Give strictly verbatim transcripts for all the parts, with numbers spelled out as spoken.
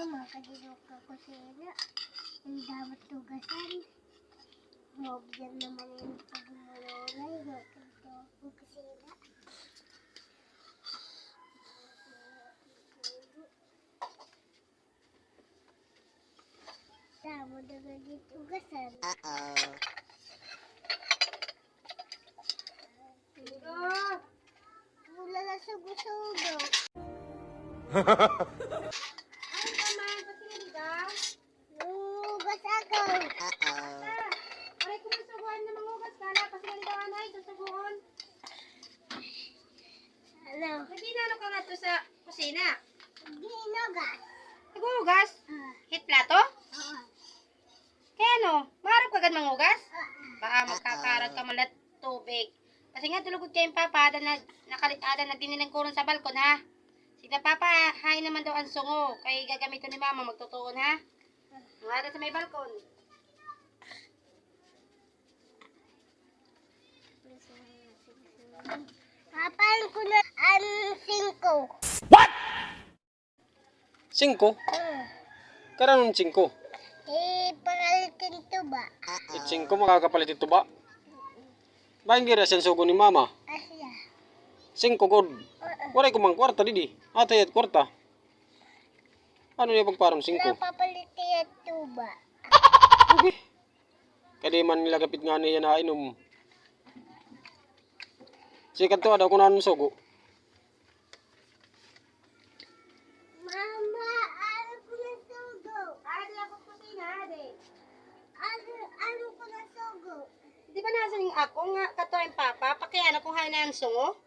Mga kadidok ka kusina, an damo it hugasan. Mobyan naman an pagmulunay, mga kadidok ka kusina. Damo na nga it hugasan. Uh-oh. Wala na sugo-sugo. Ay, tama, ba't sinabi ka? Nanguhugas ako. Uh-oh. Ah, aray ko, masuguan na mangugas ka na, kasi ganito, anay, susuguon. Ano? Nag-inano ka ngadto sa kusina? Nag-iinugas. Naghuhugas? Ah. Hit plato? Oo. Kay ano? Maharap ka gad mangugas? Oo. Baka magkakarag ka man la tubig. Kasi nga, tulugod kay Papa, ada na, nakali-, ada na dinhi la kuron sa balkon, ha? Sige na, Papa, hain naman daw an sungo. Kay gagamiton ni Mama, magtutuon, ha? Ang ada sa may balkon. Papa, an kuno an singko. What? Singko? Hmm. Karanon singko? Eh, pangalitin tuba. Eh, singko, makakapalit hin tuba? Bahin gira siya sugo ni Mama. Asya. Singko gud. Oo. Waray ko man kwarta didi. Atay at kwarta. Ano niya pagparon singko? Wala papalit niya tuba. Kadi man nila gapit nga niya nainom. Sige, kadto, ada ko na an sugo. Mama, ano ko na sugo? Adi ako kusina, adi. Ano, ano ko na sugo? Di ba nasiring ako nga kadto an Papa, pakiana ko hain an sungo?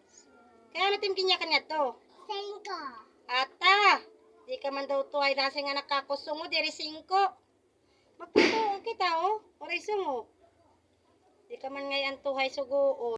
Kay ano it im ginyakan ngadto? Singko. Ata, di ka man daw tuhay nasiring nga nakakusungo, diri singko. Magpatuo kita, o. Waray sungo. Di ka man ngay-an tuhay sugoon.